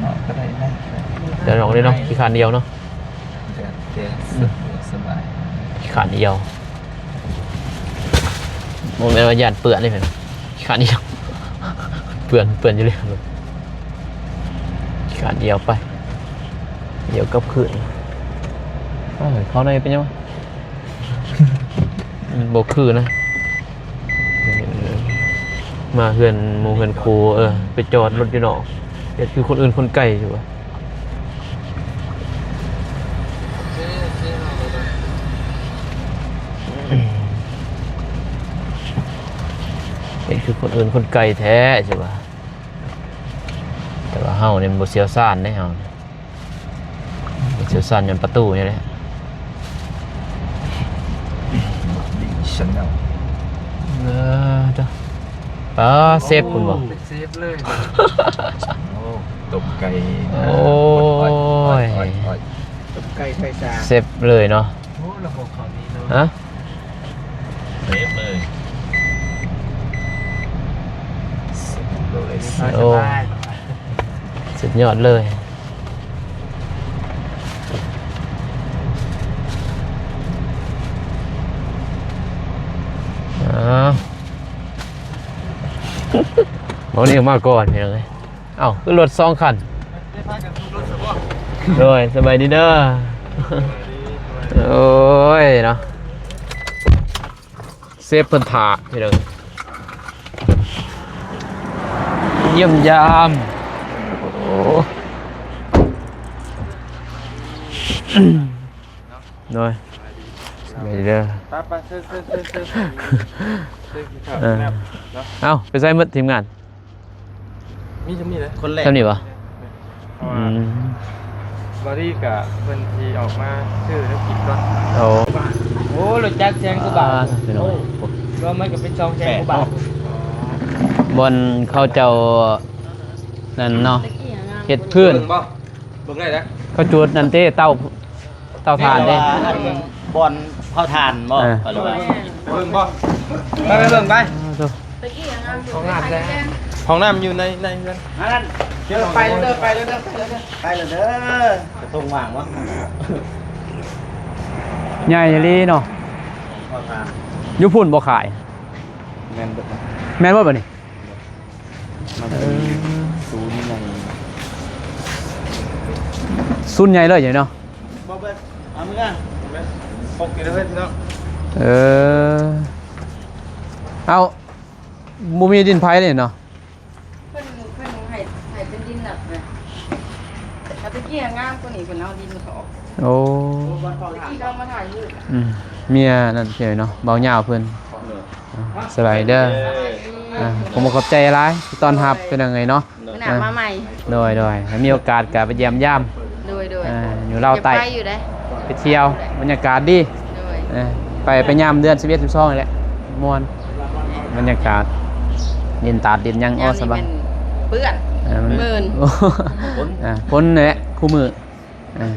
ນອກກໍໄດ້ ໃນກໍໄດ້ ຈອດນອກເລີຍເນາະ ຂີ້ຄ້ານດ່ຽວເນາະ. ແຕ່ ແຕ່ ອືມ ສະດວກສະບາຍ ຂີ້ຄ້ານດ່ຽວ. ບໍ່ແມ່ນວ່າຢ້ານເປື້ອນເດ້ ຂີ້ຄ້ານດ່ຽວ ເປື້ອນ ເປື້ອນຢູ່ເລີຍ ຂີ້ຄ້ານດ່ຽວໄປ ດ່ຽວກັບຄືນ. ເອີ ເຂົ້າໃນເປັນຫຍັງວະ? ມັນບໍ່ຄືນະ ມາເຮືອນໝູ່ເຮືອນຄູ່ ເອີ ໄປຈອດລົດຢູ່ນອກ ເຮັດຄືຄົນອື່ນຄົນໄກຢູ່ວະ. ເຮັດຄືຄົນອື່ນຄົນໄກແທ້ຊິວ່າ ແຕ່ວ່າເຮົານີ້ມັນບໍ່ຊ່ຽວຊານເດ້ ເຮົານີ້ບໍ່ຊ່ຽວຊານ ຍ້ອນປະຕູນີ້ແຫຼະ. ເອີ ເດີ ປາ ເຊຟພຸ້ນບໍ່? ເຊຟເລີຍ. ໂອ້ ຕົ້ມໄກ່ ໂອ້ຍ ຕົ້ມໄກ່ໄຟສາ ເຊຟເລີຍເນາະ. ໂອ້ ລະບົບເຂົາດີເນາະ. ຮະ? ເຊຟເລີຍ ເຊຟເລີຍ. ໂອ້ ສະບາຍ ສະບາຍ ສຸດຍອດເລີຍ. ອ້າວ ບໍ່ນີ້ມາກ່ອນ ພີ່ນ້ອງເອີຍ. ເອົ້າ ຄືລົດສອງຄັນ? ໂດຍ ສະບາຍດີເດີ. ໂອ້ຍເນາະ ເຊຟເພິ່ນຖ້າ ພີ່ນ້ອງ ຢ້ຽມຢາມ. ໂອ້ ໂດຍ ສະບາຍດີເດີ. ໄປໆ ເຊີນ ເຊີນ ເຊີນ ເຊີນ ເຊີນກິນເຂົ້າ ເອີ ເນາະ. ເອົ້າ ໄປໃສໝົດທີມງານ? ມີຊ່ຳນີ້ແຫຼະ ຄົນແລກ ຊ່ຳນີ້ບໍ່? ເພາະວ່າ ອືມ ບາຣີກະເພິ່ນຊິອອກມາຊື້ແນວກິນກ່ອນ. ໂອ້ ໂອ້ ລົດຈັກແສນກວ່າບາດ ອ່າ ພີ່ນ້ອງ ໂອ້ ລວມມັນກໍເປັນສອງແສນກວ່າບາດ ບ່ອນເຂົາເຈົ້ານັ້ນເນາະ ເຮັດພື້ນ ເບິ່ງບໍ່? ເບິ່ງໄດ້ເດ້ ເຂົາຈູດນັ້ນເດ້ ເຕົາ ເຕົາຖ່ານເດ້ ອັນບ່ອນເຜົາຖ່ານບໍ່? ເອີ ເບິ່ງບໍ່? ໄປ ໄປເບິ່ງໄປ ອ່າ ໂທ້ ຫ້ອງນ້ຳແລ້ວ ຫ້ອງນ້ຳຢູ່ໃນ ໃນເຮືອນ ອັນນັ້ນ ເດີ ໄປເດີ ໄປເດີ ໄປເດີ ໄປເດີ ກະທົງວ່າງວະ ໃຫຍ່ອີ່ຫຼີເນາະ ຢູ່ພຸ້ນບໍ່ຂາຍ ແມ່ນເບິດ ແມ່ນເບິດບັດນີ້ ມັນເປັນ ເອີ ສູນໃຫຍ່ ສູນໃຫຍ່ເລີຍເນາະ ບໍ່ເບິດ ເອົາເມືອ ຫົກກິໂລເມດເນາະ ເອີ ເອົາ ບໍ່ມີດິນໃຜເລີຍເນາະ ເພິ່ນ ເພິ່ນໃຫ້ ໃຫ້ເປັນດິນແບບ ແຕ່ຕະກີ້ງາມກວ່ານີ້ ເພິ່ນເອົາດິນເຂົາອອກ ໂອ້ ຕະກີ້ເຂົາເອົາມາຖ່າຍຮູບ ອືມ ເມຍນັ້ນເນາະ ເບົາຍາວເພິ່ນ ສະບາຍດີເດີ ອ່າ ຂໍຂອບໃຈຫຼາຍທີ່ຕ້ອນຮັບ ເປັນຫຍັງເອີຍເນາະ ມື້ໜ້າມາໃໝ່ ໂດຍ ໂດຍ ໃຫ້ມີໂອກາດກໍໄປຢ້ຽມຢາມ ໂດຍ ໂດຍ ອ່າ ຢູ່ລາວໃຕ້ ຢາກໄປຢູ່ເດ້ ໄປທ່ຽວ ບັນຍາກາດດີ ໂດຍ ເອີ ໄປ ໄປຍາມເດືອນສິບເອັດ ສິບສອງນີ້ແຫຼະ ມ່ວນ ບັນຍາກາດ ດິນຕາດດິນຫຍັງ ໂອ້ ສະບາຍ ເປື້ອນ ເອີ ມັນ ມື່ນ ຝົນ ອ່າ ຝົນນີ້ແຫຼະ ຄູ່ມື້ ອ່າ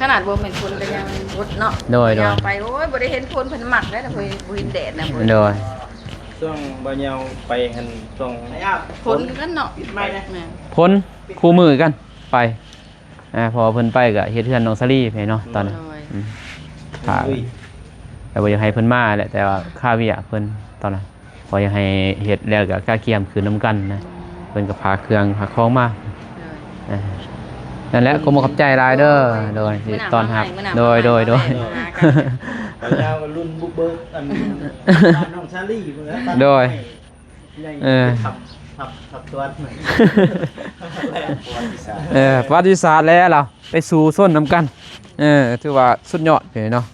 ຂະໜາດບໍ່ແມ່ນຝົນກໍຍັງບົດເນາະ ໂດຍ ໂດຍ ຍາວໄປ ໂອ້ຍ ບໍ່ໄດ້ເຫັນຝົນ ເພິ່ນມັກເດ້ ເພິ່ນບໍ່ເຫັນແດດນະ ໂດຍ ຊ່ວງບ່າວຍາວໄປຫັ້ນ ຊ່ວງ ຝົນຄືກັນເນາະ ແມ່ນ ຝົນຄູ່ມື້ກັນໄປ ອ່າ ເພາະວ່າເພິ່ນໄປກໍເຮັດເຮືອນນ້ອງສາລີໄປເນາະ ຕອນນັ້ນ ໂດຍ ອືມ ຖ້າ ແຕ່ບໍ່ຢາກໃຫ້ເພິ່ນມາແຫຼະ ແຕ່ວ່າຄາວຽກເພິ່ນຕອນນັ້ນ ຂໍຢາກໃຫ້ເຮັດແລ້ວກໍກະກຽມຄືນນຳກັນນະ ເພິ່ນກໍພາເຄື່ອງພາຂອງມາ ໂດຍ ອ່າ ນັ້ນແຫຼະ ຂໍຂອບໃຈຫຼາຍເດີ ໂດຍ ທີ່ຕ້ອນຮັບ ມື້ໜ້າມາໃໝ່ ໂດຍ ໂດຍ ມື້ໜ້າມາໃໝ່ ໂດຍ ມາຫາກັນ ບ່າວຍາວກໍລຸ້ນບຸກເບີກ ອັນ ບ້ານນ້ອງສາລີພຸ້ນແຫຼະ ໂດຍ ໃຫຍ່ ເອີ ທັບ ທັບ ທັບຕົວ ເອີ ປະຫວັດຕິສາດແລ້ວລາວ ໄປສູ້ຊົນນຳກັນ ເອີ ຖືວ່າສຸດຍອດເລີຍເນາະ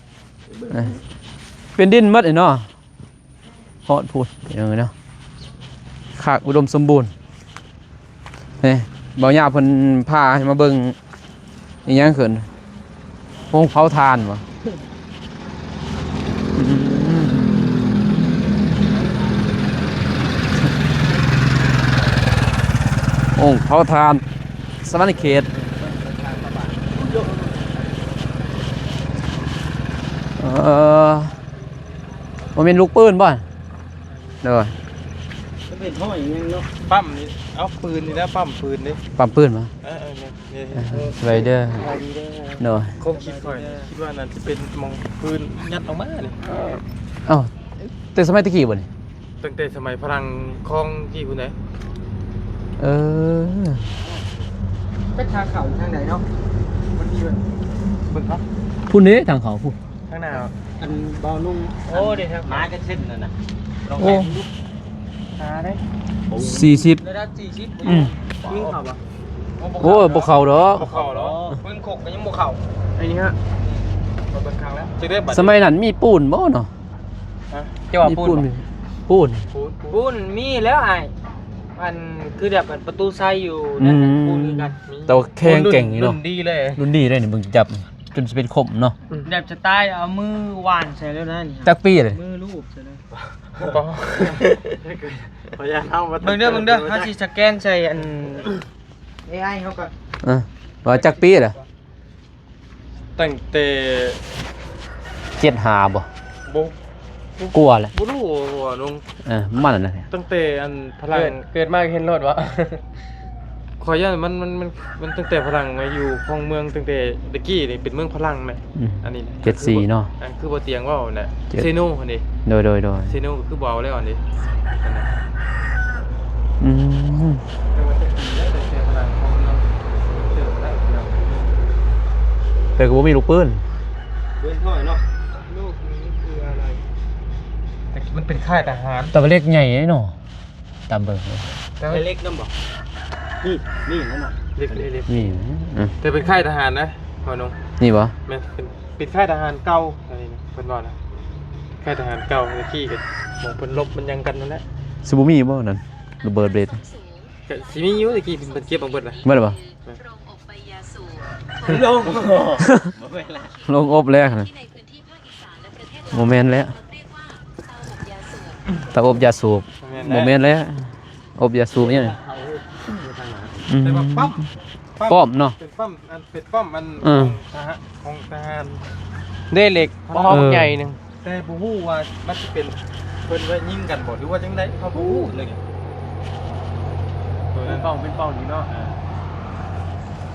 ເອີ ເປັນດິນໝົດເລີຍເນາະ ຮອດພຸ້ນ ເອີ ເນາະ ຄັກ ອຸດົມສົມບູນ. ນີ້ ເບົາຍາວເພິ່ນພາໃຫ້ມາເບິ່ງ ອີຫຍັງເອີ້ນ ໂຮງເຜົາຖ່ານບໍ? ອືມ ໂຮງເຜົາຖ່ານສະຫວັນນະເຂດ ເອີ ບໍ່ແມ່ນລູກປືນບໍ? ໂດຍ ມັນເປັນຫ້ອຍຫຍັງເນາະ ປ້ຳນີ້ ເອົາປືນນີ້ນະ ປ້ຳປືນນີ້ ປ້ຳປືນບໍ? ເອີ ເອີ ແມ່ນ ເອີ ສະບາຍດີເດີ ສະບາຍດີເດີ ໂດຍ ຄວາມຄິດຂ້ອຍນີ້ ຄິດວ່າໜ້າຈະເປັນໝ່ອງປືນຍັດອອກມານີ້ ເອົ້າ ແຕ່ສະໄໝຕະກີ້ບໍນີ້? ຕັ້ງແຕ່ສະໄໝຝຣັ່ງຄອງກີ້ພຸ້ນໃດ ເອີ ຈັກທາງເຂົ້າຢູ່ທາງໃດເນາະ ມັນມີເບິ່ງ ເບິ່ງເນາະ ພຸ້ນເດ້ທາງເຂົ້າພຸ້ນ ທາງໜ້າ ອັນເບົານຸ່ງ ໂອ້ ເດ້ ມາຈັກເຊັນນັ້ນນະ ລອງ ໂອ້ ໄປເບິ່ງດູ ຫາເດ້ ສີ່ສິບ ລະດັບສີ່ສິບ ອືມ ຍິງເຂົ້າບໍ່? ໂອ້ ບໍ່ເຂົ້າດອກ ບໍ່ເຂົ້າດອກ ເບິ່ງຄົກກໍຍັງບໍ່ເຂົ້າ ອັນນີ້ຮະ ມາເບິ່ງຂ້າງແລ້ວ ຈັກໄດ້ບັດ ສະໄໝນັ້ນມີປູນບໍ່ເນາະ? ຮະ ເຈົ້າວ່າປູນບໍ່? ປູນ ປູນ ປູນ ປູນມີແລ້ວອ້າຍ ອັນ ຄືແບບ ອັນ ປະຕູໄຊຢູ່ ອືມ ນັ້ນນະ ປູນຄືກັນ ແຕ່ວ່າແຂງແກ່ງຢູ່ເນາະ ລຸ້ນດີເລີຍ ລຸ້ນດີເລີຍນີ້ ເບິ່ງຈັບ ຈົນຊິເປັນຄົມເນາະ ແບບສະໄຕເອົາມືຫວ່ານໃສ່ແລ້ວນະນີ້ ຈັກປີເລີຍ? ມືລູບໃສ່ເລີຍ ບໍ່ ຂໍຢ່າເອົາມາ ເບິ່ງເດີ ເບິ່ງເດີ ເຮົາຊິສະແກນໃສ່ອັນ ເອໄອ ເຮົາກໍ ເອີ ວ່າຈັກປີລະ? ຕັ້ງແຕ່ ເຈັດຫ້າບໍ່? ບໍ່ ກວ່າແຫຼະ ບໍ່ຮູ້ວ່ານ້ອງ ເອີ ປະມານນັ້ນແຫຼະ ຕັ້ງແຕ່ອັນຝຣັ່ງ ເກີດ ເກີດມາເຫັນໂລດບໍ່? ຂ້ອຍຢ້ານມັນ ມັນ ມັນ ມັນຕັ້ງແຕ່ຝຣັ່ງມາຢູ່ຄອງເມືອງ ຕັ້ງແຕ່ຕະກີ້ນີ້ເປັນເມືອງຝຣັ່ງນະ ອືມ ອັນນີ້ນະ ເຈັດສີ່ເນາະ ອັນຄືບໍ່ຕຽງເວົ້ານະ ເຈັດ ເຊໂນຫັ້ນເດ ໂດຍ ໂດຍ ໂດຍ ເຊໂນກໍຄືບໍ່ເອົາແລ້ວອັນນີ້ ອືມ ແຕ່ວ່າຈັກປີແລ້ວ ແຕ່ຝຣັ່ງຄອງເມືອງ ເຕີບແລ້ວ ແຕ່ກໍບໍ່ມີລູກປືນ ເປັນຫ້ອຍເນາະ ລູກນີ້ຄືອະໄລ? ແຕ່ມັນເປັນຄ້າຍທະຫານ ແຕ່ວ່າເຫຼັກໃຫຍ່ເນາະ ຕາມເບິ່ງ ແຕ່ວ່າເຫຼັກນຳບໍ່? ນີ້ ນີ້ແຫຼະເນາະ ເຫຼັກ ເຫຼັກ ເຫຼັກ ນີ້ ອືມ ແຕ່ເປັນຄ້າຍທະຫານນະ ພໍ່ໜຸ່ມ ນີ້ບໍ່? ແມ່ນ ເປັນ ເປັນຄ້າຍທະຫານເກົ່າ ອັນນີ້ນະ ເພິ່ນວ່ານະ ຄ້າຍທະຫານເກົ່າ ຕະກີ້ກໍໝ່ອງເພິ່ນລົບມັນຫຍັງກັນນັ້ນແຫຼະ ຊິບໍ່ມີບໍ່ນັ້ນ ລະເບີດເບລດ ກໍຊິມີຢູ່ ຕະກີ້ເພິ່ນເກັບມາເບິດລະ ເບິດລະບໍ່? ແມ່ນ ລົງ ບໍ່ແມ່ນລະ ລົງອົບແລ້ວນະ. ບໍ່ແມ່ນແລ້ວ ເຕົາອົບຢາສູບ ບໍ່ແມ່ນແລ້ວ ອົບຢາສູບຫຍັງ ອືມ ແຕ່ວ່າປ້ອມ ປ້ອມເນາະ ເປັນປ້ອມ ອັນ ເປັນປ້ອມ ອັນ ເອີ ຂອງທະຫານ ຂອງທະຫານ ເດ້ເຫຼັກ ເອີ ໃຫຍ່ໜຶ່ງ ແຕ່ບໍ່ຮູ້ວ່າມັນຊິເປັນ ເພິ່ນໄວ້ຍິງກັນບໍ່ ຫຼືວ່າຈັ່ງໃດ ເຮົາບໍ່ຮູ້ເລີຍ ເປັນປ້ອມ ເປັນປ້ອມນີ້ເນາະ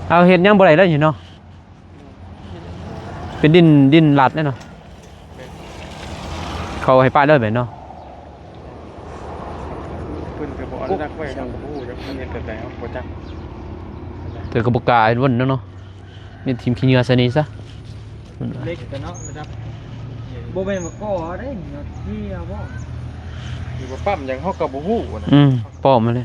ເອົາ ເຮັດຫຍັງບໍ່ໄດ້ເລີຍນີ້ເນາະ. ເປັນດິນ ດິນລັດເດ້ເນາະ ເຂົາໃຫ້ປະເລີຍແມ່ນເນາະ ເພິ່ນກໍບໍ່ອະນຸລັກໄວ້ ເຮົາກໍບໍ່ຮູ້ຈັກເພິ່ນເຮັດແບບໃດ ເຮົາກໍບໍ່ຈັກ ແຕ່ກໍບໍ່ກ້າເຮັດວົນເນາະ ມີທີມຂີ້ເຫຍື້ອໃສ່ນີ້ຊະ ເຫຼັກກັນເນາະ ລະດັບ ບໍ່ແມ່ນວ່າກໍ່ເດ້ ເຫື່ອເທ່ຍບໍ່ ຫຼືວ່າປ້ຳຫຍັງ ເຮົາກໍບໍ່ຮູ້ນະ ອືມ ປ້ອມຫັ້ນແຫຼະ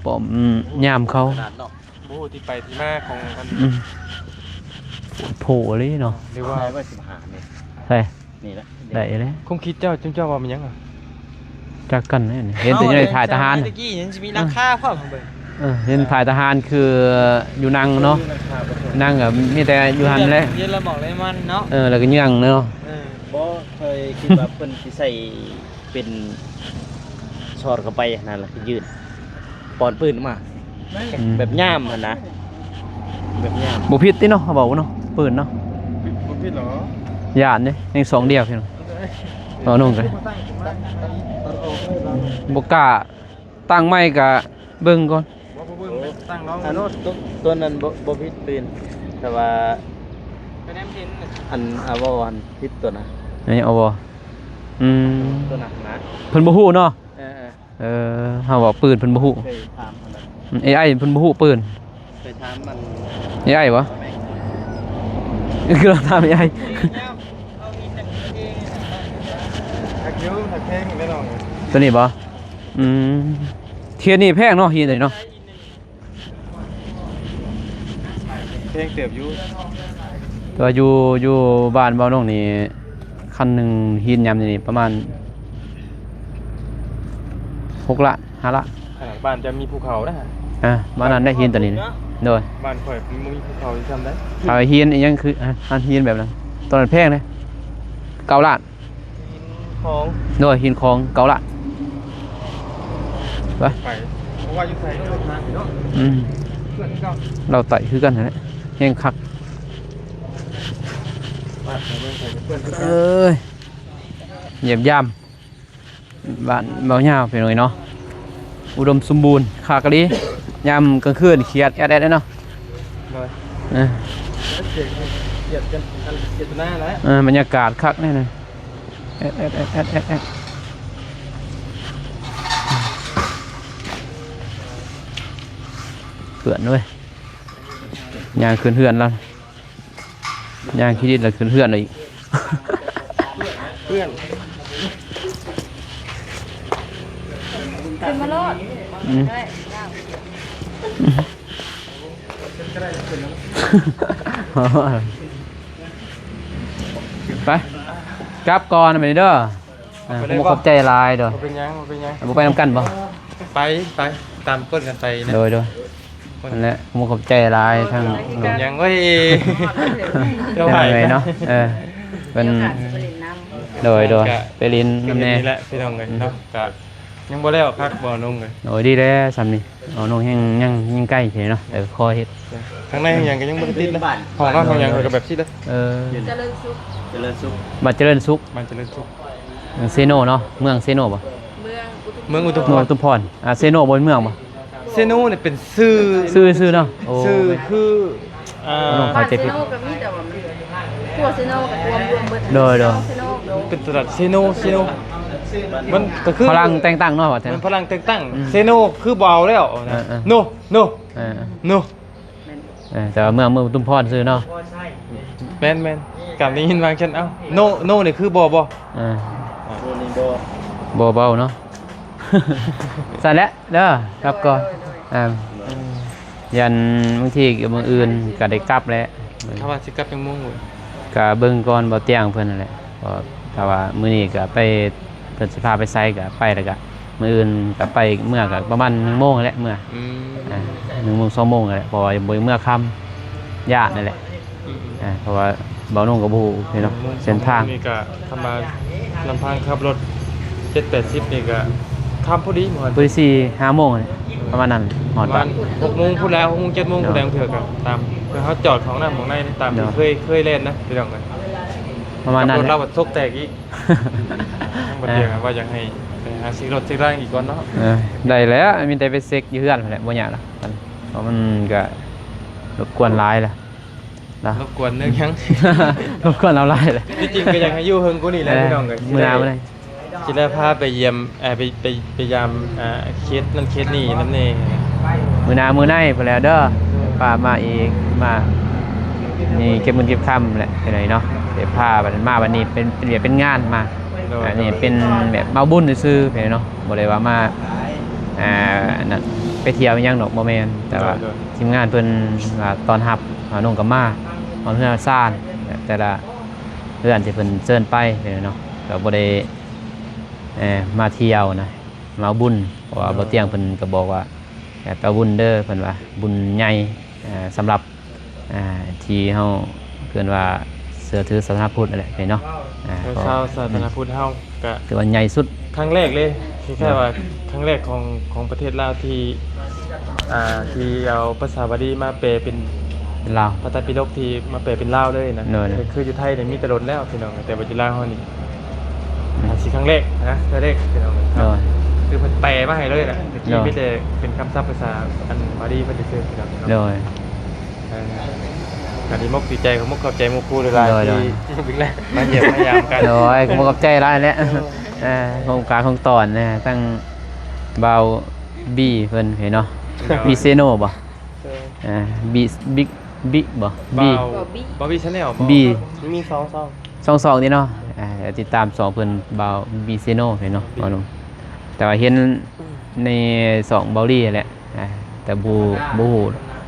ປ້ອມ ອືມ ຍາມເຂົາ ຂະໜາດເນາະ. ບໍ່ຮູ້ທີ່ໄປທີ່ມາຂອງອັນ ອືມ ໂພອີ່ຫຼີເນາະ ຫຼືວ່າໄດ້ສິບຫ້າເມດ ໃຊ່ ນີ້ແຫຼະ ໄດ້ແລ້ວ ຄວາມຄິດເຈົ້າ ຈຸມເຈົ້າວ່າມັນຫຍັງອະ ຈັກກັນແຫຼະ ເຫັນແຕ່ຢູ່ໃນຖ່າຍທະຫານ ຕະກີ້ຍັງຊິມີຫຼັງຄາພ້ອມ ເບິ່ງ ເອີ ເຫັນຖ່າຍທະຫານຄືຢູ່ໜັງເນາະ ໜັງກໍມີແຕ່ຢູ່ຫັ້ນແຫຼະ ເຢັນລະໝອກລະມັນເນາະ ເອີ ແລ້ວກໍເຍືອງເນາະ ເອີ ບໍ່ ຂ້ອຍຄິດວ່າເພິ່ນຊິໃສ່ ເປັນສອດເຂົ້າໄປຫັ້ນນະ ແລ້ວກໍຍື່ນ ປ້ອນປືນອອກມາ ອືມ ແບບຍາມຫັ້ນນະ ແບບຍາມ ບໍ່ຜິດຕິເນາະ ເວົ້າເນາະ ປືນເນາະ ບໍ່ຜິດ ບໍ່ຜິດຫຼໍ ຢ້ານເດ້ ຍັງສອງດຽວພີ່ນ້ອງ ເວົ້າໜຸ່ງກໍ ບໍ່ກ້າ ຕັ້ງໃໝ່ກໍເບິ່ງກ່ອນ ບໍ່ ບໍ່ເບິ່ງ ຕັ້ງລອງ ອັນ ໂລດ ຕົວ ຕົວນັ້ນບໍ່ ບໍ່ຜິດປືນ ແຕ່ວ່າ ໄປແນມເຫັນ ອັນ ອາວໍ ອັນຜິດຕົວນະ ອັນນີ້ ອາວໍ ອືມ ຕົວນັ້ນນະ ເພິ່ນບໍ່ຮູ້ເນາະ ເອີ ເອີ ເອີ ເຮົາເວົ້າປືນເພິ່ນບໍ່ຮູ້ ເຄີຍຖາມຫັ້ນນະ ເອໄອ ເພິ່ນບໍ່ຮູ້ປືນ ເຄີຍຖາມມັນ ເອໄອ ບໍ່ ຄືລອງຖາມເອໄອ ຮັກຢູ່ ຮັກແພງແນ່ນອນ ຕົວນີ້ບໍ່ ອືມ ເຂດນີ້ແພງເນາະ ຫີນຕົວນີ້ເນາະ ແພງເຕີບຢູ່ ແຕ່ວ່າຢູ່ ຢູ່ບ້ານບ່າວນົງນີ້ ຄັນໜຶ່ງຫີນຍາມນີ້ປະມານຫົກລ້ານ ຫ້າລ້ານ ຂະໜາດບ້ານເຈົ້າມີພູເຂົານະ ອ່າ ບ້ານນັ້ນໄດ້ຫີນຕົວນີ້ ໂດຍ ບ້ານຂ້ອຍມັນບໍ່ມີພູເຂົາອີກຊ້ຳໃດ ຖ້າຫີນອີ່ຫຍັງຄື ອ່າ ຫີນແບບນັ້ນ ຕົວນັ້ນແພງເດ້ ເກົ້າລ້ານ ຫີນຂອງ ໂດຍ ຫີນຂອງເກົ້າລ້ານ ໄປ ໄປ ເພາະວ່າຢູ່ໃສກໍລົງທາງເນາະ ອືມ ເພື່ອນເກົ່າ ລາວໄຕ້ຄືກັນຫັ້ນແຫຼະ ແຮງຄັກ ເອີຍ ຢ້ຽມຢາມ ບ້ານເບົາຍາວ ພີ່ນ້ອງເອີຍເນາະ ອຸດົມສົມບູນ ຄັກອີ່ຫຼີ ຍາມກາງຄືນຂຽດແອດໆເນາະ ໂດຍ ເອີ ຂຽດກັນ ຂຽດກັນນະ ເອີ ບັນຍາກາດຄັກແນ່ນະ ແອດໆ ເພື່ອນເວີຍ ຍ່າງຂຶ້ນເຮືອນລະ ຍ່າງຂີ້ດິນລະຂຶ້ນເຮືອນລະອີກ ເພື່ອນ ຂຶ້ນມາໂລດ ອືມ ໄດ້ ໄປ ກັບກ່ອນບາດນີ້ເດີ ອ່າ ໄປເລີຍ ຂອບໃຈຫຼາຍເດີ ບໍ່ເປັນຫຍັງ ບໍ່ເປັນຫຍັງ ບໍ່ໄປນຳກັນບໍ່ ໄປ ໄປ ຕາມກົດກັນໄປນະ ໂດຍ ໂດຍ ນັ້ນແຫຼະ ຂອບໃຈຫຼາຍທາງ ເປັນຫຍັງເວີຍ ເຈົ້າໃຫຍ່ເນາະ ເອີ ເພິ່ນ ໂດຍ ໂດຍ ໄປຫຼິ້ນນຳແດ່ ນີ້ແຫຼະ ພີ່ນ້ອງເອີຍເນາະ ກະຍັງບໍ່ແລ້ວຄັກບໍ່ນ້ອງເອີຍ ໂດຍ ດີແລ້ວຊ່ຳນີ້ ເອົານ້ອງແຮງ ຍັງ ຍັງໃກ້ເດເນາະ ເອີ ຂໍເຮັດ ທາງໃນຫຍັງກໍຍັງບໍ່ໄດ້ຕິດເລີຍ ຫ້ອງນອນຫ້ອງຫຍັງກໍແບບຊີ້ເລີຍ ເອີ ຈະເລີນສຸກ ຈະເລີນສຸກ ບ້ານຈະເລີນສຸກ ບ້ານຈະເລີນສຸກ ເມືອງເຊໂນເນາະ ເມືອງເຊໂນບໍ່ ເມືອງອຸທຸມ ເມືອງອຸທຸມພອນ ອຸທຸມພອນ ອ່າ ເຊໂນບໍ່ແມ່ນເມືອງບໍ່ ເຊໂນນີ້ເປັນຊື່ ຊື່ ຊື່ເນາະ ໂອ້ ຊື່ຄື ອ່າ ນ້ອງເຂົ້າໃຈຜິດ ເຊໂນກໍມີ ແຕ່ວ່າມັນ ທົ່ວເຊໂນກໍລວມ ລວມເບິດ ໂດຍ ໂດຍ ເຊໂນ ໂດຍ ເປັນຕະຫຼາດເຊໂນ ເຊໂນ ມັນກໍຄືຝຣັ່ງແຕ່ງຕັ້ງເນາະ ວ່າແທ້ ມັນຝຣັ່ງແຕ່ງຕັ້ງ ອືມ ເຊໂນຄືບໍ່ເອົາແລ້ວນະ ເອີ ເອີ ໂນ ໂນ ເອີ ໂນ ແມ່ນ ເອີ ແຕ່ວ່າເມືອງ ເມືອງອຸທຸມພອນຊື່ເນາະ ແມ່ນໆ ກຳໄດ້ຍິນວ່າຊັ້ນ ເອົ້າ ໂນ ໂນນີ້ຄືບໍ່ ບໍ່ ເອີ ໂນນີ້ບໍ່ ບໍ່ເວົ້າເນາະ ຊັ້ນແຫຼະເດີ ກັບກ່ອນ ໂດຍ ໂດຍ ອ່າ ອືມ ຢ້ານບາງທີມື້ອື່ນກໍໄດ້ກັບແຫຼະ ຖ້າວ່າຊິກັບຈັກໂມງ? ກໍເບິ່ງກ່ອນ ບໍ່ຕຽງເພິ່ນຫັ້ນແຫຼະ ເພາະຖ້າວ່າມື້ນີ້ກໍໄປ ເພິ່ນຊິພາໄປໃສກໍໄປ ແລ້ວກໍມື້ອື່ນກໍໄປ ເມືອກໍປະມານໜຶ່ງໂມງຫັ້ນແຫຼະ ເມືອ ອືມ ອ່າ ໜຶ່ງໂມງ ສອງໂມງຫັ້ນແຫຼະ ເພາະວ່າບໍ່ໄດ້ເມືອຄ່ຳ ຢ້ານນັ້ນແຫຼະ ອືມ ອ່າ ເພາະວ່າ ເບົາໜຸ່ງກໍບໍ່ຮູ້ເນາະ ເສັ້ນທາງ ນີ້ກໍທຳມາ ລຳພັງຂັບລົດເຈັດແປດສິບນີ້ກໍຄ່ຳພໍດີ ພໍດີສີ່ຫ້າໂມງ ປະມານນັ້ນ ຮອດ ປະມາ ບ້ານຫົກໂມງພຸ້ນແຫຼະ ຫົກໂມງເຈັດໂມງພຸ້ນແຫຼະ ເນາະ ເທື່ອກໍຕາມ ຄືເຮົາຈອດເຂົ້າຫ້ອງນ້ຳຫ້ອງໃນນີ້ ຕາມທີ່ ເນາະ ເຄີຍ ເຄີຍແລ່ນນະ ພີ່ນ້ອງເອີຍ ປະມານນັ້ນ ແຫຼະ ລົດລາວບັດຊົກແຕກອີກ ຍັງບໍ່ ອ່າ ທ່ຽງ ວ່າຢາກໃຫ້ໄປຫາເຊັກລົດເຊັກລາງອີກກ່ອນເນາະ ເອີ ໄດ້ແລ້ວ ມີແຕ່ໄປເຊັກຢູ່ເຮືອນຫັ້ນແຫຼະ ບໍ່ຍາກດອກ ເພາະມັນກໍລົບກວນຫຼາຍແລ້ວ ນະ ລົບກວນເລື່ອງຫຍັງ? ລົບກວນລາວຫຼາຍເລີຍ ທີ່ຈິງກໍຢາກໃຫ້ຢູ່ເຮືອນກູນີ້ແຫຼະ ເອີ ພີ່ນ້ອງເອີຍ ມື້ໜ້າມື້ໃດ ຊິໄດ້ພາໄປຢ້ຽມ ເອີ ໄປ ໄປ ໄປຢາມ ອ່າ ເຂດນັ້ນເຂດນີ້ນຳແດ່ ມື້ໜ້າມື້ໃດພຸ້ນແຫຼະເດີ ພາມາອີກ ມາ ນີ້ເກັບເງິນເກັບຄຳແຫຼະ ຈັ່ງໃດເນາະ ໄດ້ພາບັດ ມາບັດນີ້ເປັນ ເປັນວຽກເປັນງານມາ ໂດຍ ອັນນີ້ເປັນແບບມາບຸນຊື່ໆ ພີ່ນ້ອງເນາະ ບໍ່ໄດ້ວ່າມາ ອ່າ ນັ້ນ ໄປທ່ຽວອີ່ຫຍັງດອກ ບໍ່ແມ່ນ ແຕ່ວ່າ ໂດຍ ໂດຍ ທີມງານເພິ່ນວ່າຕ້ອນຮັບ ອ່າ ນ້ອງກໍມາ ຮອດເຮືອນຊານ ແຕ່ລະເຮືອນທີ່ເພິ່ນເຊີນໄປ ພີ່ນ້ອງເນາະ ກໍບໍ່ໄດ້ ເອີ ມາທ່ຽວນະ ມາເອົາບຸນ ເພາະວ່າ ໂດຍ ບ່າວຕຽງເພິ່ນກໍບອກວ່າ ຢາກເອົາບຸນເດີ ເພິ່ນວ່າ ບຸນໃຫຍ່ ເອີ ສຳລັບ ອ່າ ທີ່ເຮົາເອີ້ນວ່າເຊື່ອຖືສາສະໜາພຸດນັ້ນແຫຼະເນາະ ອ່າ ເອີ ກໍຊາວສາສະໜາພຸດເຮົາກໍຖືວ່າໃຫຍ່ສຸດ ຄັ້ງແລກເລີຍ ຄ້າຍໆວ່າຄັ້ງແລກຂອງ ຂອງປະເທດລາວທີ່ ອ່າ ທີ່ເອົາພາສາບາລີມາແປເປັນ ເປັນລາວ ພະໄຕປິດົກທີ່ມາແປເປັນລາວເລີຍນະ ໂດຍ ໂດຍ ຄືຢູ່ໄທນີ້ມີແຕ່ດົນແລ້ວພີ່ນ້ອງ ແຕ່ວ່າຢູ່ລາວເຮົານີ້ ອືມ ອາດຊິຄັ້ງແລກນະ ເທື່ອແລກພີ່ນ້ອງ ໂດຍ ຄືເພິ່ນແປມາໃຫ້ເລີຍນະ ແຕ່ກີ້ ໂດຍ ມີແຕ່ເປັນຄຳສັບພາສາອັນບາລີເພິ່ນຊື່ໆ ພີ່ນ້ອງເນາະ ໂດຍ ເອີ ກໍດີມົກດີໃຈ ຂອບມຸກຂອບໃຈໝູ່ຄູ່ຫຼາຍໆ ໂດຍ ທີ່ ໂດຍ ມາຢ້ຽມມາຢາມກັນ ໂດຍ ຂອບມຸກຂອບໃຈຫຼາຍແຫຼະ ເອີ ເອີ ຂອງການຂອງຕອນນະ ທັງບ່າວບີເພິ່ນເນາະ ໂດຍ ບີເຊໂນບໍ່? ເອີ ອ່າ ບີ ບິກ ບິກບໍ່? ບ່າວ ບ່າວບີ ບ່າວບີແຊນແນວບໍ່? ບີ ມີສອງຊ່ອງ ສອງຊ່ອງນີ້ເນາະ ອ່າ ຕິດຕາມຊ່ອງເພິ່ນ ບ່າວບີເຊໂນເນາະ ແຕ່ວ່າເຫັນໃນຊ່ອງບ່າວລີແຫຼະ ອ່າ ແຕ່ບໍ່ ບໍ່ຮູ້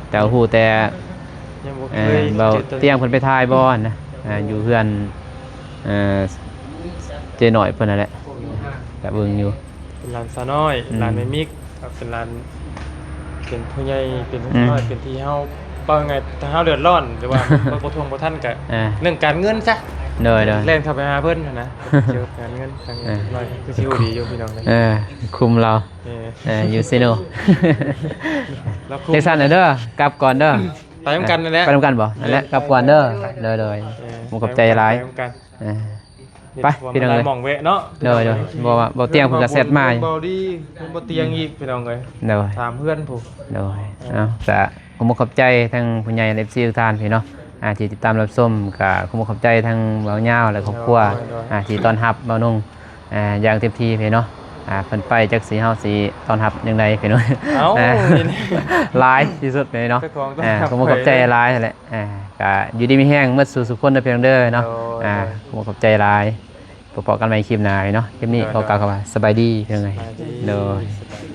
ແຕ່ຮູ້ແຕ່ ຍັງບໍ່ເຄີຍ ເອີ ບ່າວຕຽງເພິ່ນໄປຖ່າຍບໍ່ນະ ອ່າ ຢູ່ເຮືອນ ເອີ ເຈ້ນ້ອຍເພິ່ນນັ້ນແຫຼະ ກໍເບິ່ງຢູ່ ເປັນຫຼານສາວນ້ອຍ ອືມ ຫຼານແມ່ມິກ ເປັນຫຼານ ເປັນຜູ້ໃຫຍ່ ເປັນຜູ້ ອືມ ນ້ອຍ ເປັນທີ່ເຮົາ ເວົ້າງ່າຍໆ ຖ້າເຮົາເດືອດຮ້ອນ ຫຼືວ່າ ບໍ່ ບໍ່ທ່ວງບໍ່ທັນກະ ອ່າ ເລື່ອງການເງິນຊະ ໂດຍໆ ແລ່ນເຂົ້າໄປຫາເພິ່ນຫັ້ນນະ ກ່ຽວກັບການເງິນ ທາງ ອ່າ ນ້ອຍຄືຊິຮູ້ດີຢູ່ພີ່ນ້ອງເອີຍ ເອີ ຄຸມລາວ ເອີ ເອີ ຢູ່ເຊໂນ ລາວຄຸມ ຈັ່ງຊັ້ນເດີ ກັບກ່ອນເດີ ໄປນຳກັນນັ້ນແຫຼະ ໄປນຳກັນບໍ່? ນັ້ນແຫຼະ ເອີ ກັບກ່ອນເດີ ໂດຍໆ ເອີ ຂອບໃຈຫຼາຍ ໄປນຳກັນ ເອີ ໄປພີ່ນ້ອງເອີຍ ໝ່ອງແວະເນາະ ໂດຍໆ ເພາະວ່າ ເພາະວ່າບ່າວຕຽງເພິ່ນກໍແຊັດມາ ບ່າວດີ ເພິ່ນບໍ່ຕຽງອີກພີ່ນ້ອງເອີຍ ໂດຍ ຖາມເຮືອນພຸ້ນ ໂດຍ ເອົາ ກໍຂອບມຸກຂອບໃຈທັງຜູ້ໃຫຍ່ ແລະ ເອັຟຊີ ທຸກທ່ານພີ່ເນາະ ອ່າ ທີ່ຕິດຕາມຮັບຊົມ ກໍຂອບມຸກຂອບໃຈທັງບ່າວຍາວ ແລະ ຄອບຄົວ ໂດຍໆ ອ່າ ທີ່ຕ້ອນຮັບບ່າວນຸ່ງ ອ່າ ຢ່າງເຕັມທີ່ພີ່ເນາະ ອ່າ ເພິ່ນໄປຈັກຊິ ເຮົາຊິຕ້ອນຮັບຈັ່ງໃດພີ່ນ້ອງ ເອົ້າ ອ່າ ຫຼາຍທີ່ສຸດເລີຍເນາະ ເຈົ້າຂອງຕ້ອງ ອ່າ ຮັບ ຂອບມຸກຂອບໃຈຫຼາຍຫັ້ນແຫຼະ ອ່າ ກະຢູ່ດີມີແຮງໝົດສູ່ທຸກຄົນເດີພີ່ນ້ອງເດີເນາະ ໂດຍ ອ່າ ໂດຍ ຂອບມຸກຂອບໃຈຫຼາຍ ພໍກັນໃໝ່ຄລິບໜ້າເນາະ ຄລິບນີ້ ໂດຍ ຂໍກ່າວຄຳວ່າ ສະບາຍດີພີ່ນ້ອງເອີຍ ສະບາຍດີ ໂດຍ ສະບາຍດີ